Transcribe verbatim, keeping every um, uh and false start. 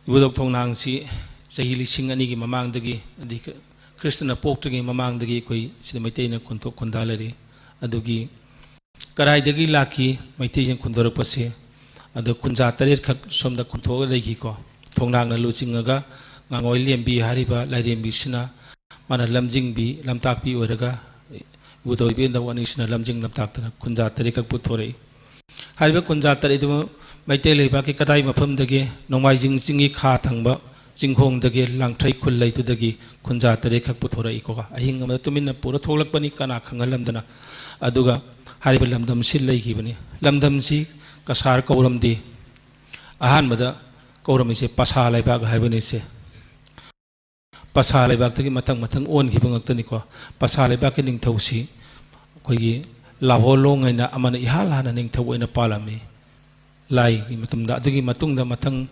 ꯏꯕꯨꯙꯧ ꯊꯣꯡꯅꯥꯡꯁꯤ ꯆꯍꯤ ꯂꯤꯁꯤꯡ ꯑꯅꯤꯒꯤ ꯃꯃꯥꯡꯗꯒꯤ, ꯑꯗꯤ ꯈ꯭ꯔꯤꯁꯇꯅ ꯄꯣꯛꯇ꯭ꯔꯤꯉꯩ ꯃꯃꯥꯡꯗꯒꯤ ꯑꯩꯈꯣꯏ ꯁꯤꯗ ꯃꯩꯇꯩꯅ ꯈꯨꯟꯊꯣꯛ ꯈꯨꯟꯗꯥ ꯂꯩꯔꯤ꯫ ꯑꯗꯨꯒꯤ ꯀꯗꯥꯏꯗꯒꯤ ꯂꯥꯛꯈꯤ ꯃꯩꯇꯩꯁꯤꯡ ꯈꯨꯟꯗꯣꯔꯛꯄꯁꯦ? ꯑꯗꯣ ꯈꯨꯟꯖꯥ ꯇꯔꯦꯠꯈꯛ ꯁꯣꯝꯗ ꯈꯨꯟꯊꯣꯛꯑ ꯂꯩꯈꯤꯀꯣ꯫ ꯊꯣꯡꯅꯥꯡꯅ ꯂꯨꯆꯤꯡꯉꯒ ꯉꯥꯉꯣꯏ ꯂꯦꯝꯕꯤ ꯍꯥꯏꯔꯤꯕ ꯂꯥꯏꯔꯦꯝꯕꯤꯁꯤꯅ ꯃꯥꯅ ꯂꯝꯖꯤꯡꯕꯤ, ꯂꯝꯇꯥꯛꯄꯤ ꯑꯣꯏꯔꯒ ꯏꯕꯨꯙꯧ ꯏꯕꯦꯟꯗꯧ ꯑꯅꯤꯁꯤꯅ ꯂꯝꯖꯤꯡ ꯂꯝꯇꯥꯛꯇꯅ ꯈꯨꯟꯖꯥ ꯇꯔꯦꯠꯈꯛ ꯄꯨꯊꯣꯔꯛꯏ꯫ ꯍꯥꯏꯔꯤꯕ ꯈꯨꯟꯖꯥ ꯇꯔꯦꯠꯇꯨ ꯃꯩꯇꯩ ꯂꯩꯕꯥꯛꯀꯤ ꯀꯗꯥꯏ ꯃꯐꯝꯗꯒꯤ? ꯅꯣꯡꯃꯥꯏꯖꯤꯡ ꯆꯤꯡꯒꯤ ꯈꯥ ꯊꯪꯕ ꯆꯤꯡꯈꯣꯡꯗꯒꯤ ꯂꯥꯡꯊ꯭ꯔꯩ ꯈꯨꯜ ꯂꯩꯗꯨꯗꯒꯤ ꯈꯨꯟꯖꯥ ꯇꯔꯦꯠꯈꯛ ꯄꯨꯊꯣꯔꯛꯏꯀꯣ꯫ ꯑꯍꯤꯡ ꯑꯃꯗ ꯇꯨꯃꯤꯟꯅ ꯄꯨꯔ ꯊꯣꯛꯂꯛꯄꯅꯤ, ꯀꯅꯥ ꯈꯪꯍꯜꯂꯝꯗꯅ꯫ ꯑꯗꯨꯒ ꯍꯥꯏꯔꯤꯕ ꯂꯝꯗꯝꯁꯤ ꯂꯩꯈꯤꯕꯅꯤ꯫ ꯂꯝꯗꯝꯁꯤ ꯀꯁꯥꯔ ꯀꯧꯔꯝꯗꯦ꯫ ꯑꯍꯥꯟꯕꯗ ꯀꯧꯔꯝꯃꯤꯁꯦ ꯄꯁꯥ ꯂꯩꯕꯥꯛ ꯍꯥꯏꯕꯅꯤ꯫ ꯁꯦ ꯄꯁꯥ ꯂꯩꯕꯥꯛꯇꯒꯤ ꯃꯊꯪ ꯃꯊꯪ ꯑꯣꯟꯈꯤꯕ ꯉꯥꯛꯇꯅꯤꯀꯣ꯫ ꯄꯁꯥ ꯂꯩꯕꯥꯛꯀꯤ ꯅꯤꯡꯊꯧꯁꯤ ꯑꯩꯈꯣꯏꯒꯤ ꯂꯥꯍꯣꯂꯣꯡ ꯍꯥꯏꯅ ꯑꯃꯅ ꯏꯍꯥꯟ ꯍꯥꯟꯅ ꯅꯤꯡꯊꯧ ꯑꯣꯏꯅ ꯄꯥꯜꯂꯝꯃꯤ ꯂꯥꯏꯒꯤ ꯃꯇꯝꯗ꯫ ꯑꯗꯨꯒꯤ ꯃꯇꯨꯡꯗ ꯃꯊꯪ